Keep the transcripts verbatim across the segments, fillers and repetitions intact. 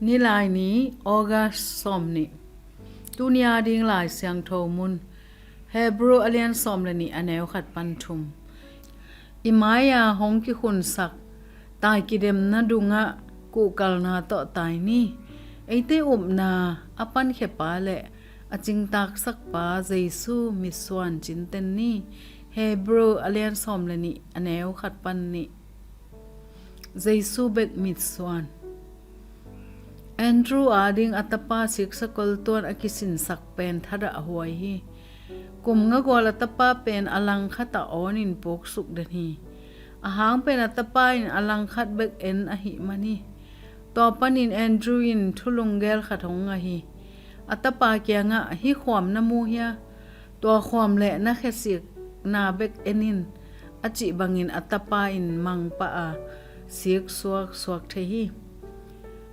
Nilaini, August sawmnih. Tuni a ding Lai Siangtho mun, Hebrew a lian sawm le nih, a neu khat pan thum. I mai-a hong kikhunsak tai kidemna dungah kuhkalna tawh tai ni. Eite upna a pankhia pa le a cingtaaksak pa Jesu mitsuan cinten ni. Hebrew a lian sawm le nih, a neu khat pan nih. Jesu bek mitsuan. Andrew ading a tapa siksa koltuan a kisinsak pen thadah huai hi. Kum nga gual a tapa pen a langkhat ah awnin puksuk den hi. A hang pen a tapa in a langkhat bek en ahih man hi. Tua panin Andrew in thulunggel khat hong ngah hi. A tapa kiangah, "Hih khuam na mu hia? Tua khuam le na khesikna bek en in," a cih bangin a tapa in mangpah a, siksuak suak thei hi.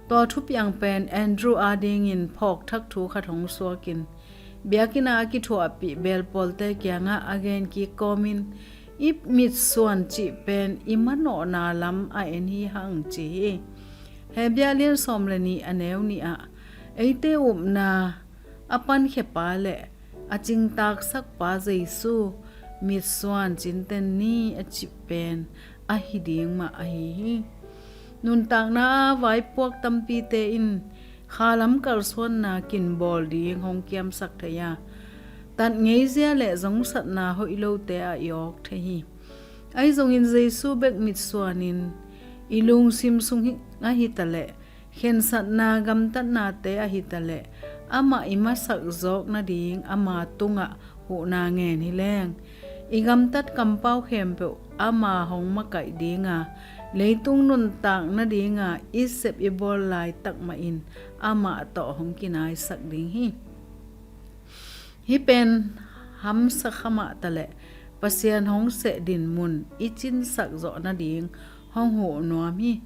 Tua thupiang pen Andrew adingin phawkthak thu khat hong suakin, biakinn a kithuahpih belpawlte kiangah a gen kik kawmin, "I mitsuan cih pen i manawhna lam a en hi hang," ci hi. Hebrew a lian sawm le nih, a neu nih ah, "Eite upna a pankhia pa le a cingtaaksak pa Jesu mitsuan cinten ni," a cih pen ahi ding mah ahi hi. Nuntakna a vaipuak tampite in khalam kalsuanna kinbawl ding hong kiamsak thei a, tat ngeizia le zongsatna hoih lote ah i awk thei hi. Ahi zongin Jesu bek mitsuanin i lungsim sung hi, ahi taleh, khensatna gamtatnate ahi taleh, amah i masak zawk nading ama tungah huhna ngen hi leng, i gamtat kampau khempeuh ama hong makaih dinga, leitung nuntak nadinga i sep i bawl laitak mahin amah tawh hong kinaisak ding hi. Hih pen hamsa kha mah taleh, Pasian hong seh dinmun i cinsak zawh nading hong huh nuam hi.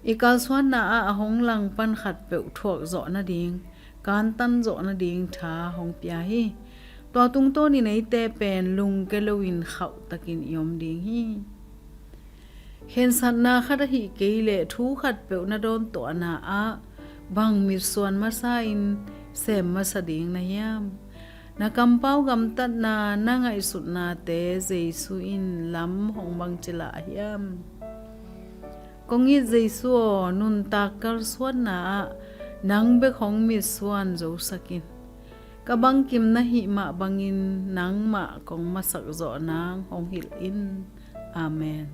I kalsuanna ah a hong langpan khatpeuh thuak zawh nading, kantan zawh nading tha hong pia hi. Tua tungtawnin eite pen lungke loin khauhtakin i om ding hi. Khensatna khat ahih kei leh thu khatpeuh na dawntuahna ah bang mitsuan masa in sem masa ding na hiam? Na kampau gamtatna, na ngaihsutnate Jesu in lam hong bangci lah hiam? Kong it Jesu aw, nuntak kalsuanna ah nang bek hong mitsuan zosak in. Ka bangkim na hih mah bangin nangmah kong masak zawh nang hong hilh in. Amen.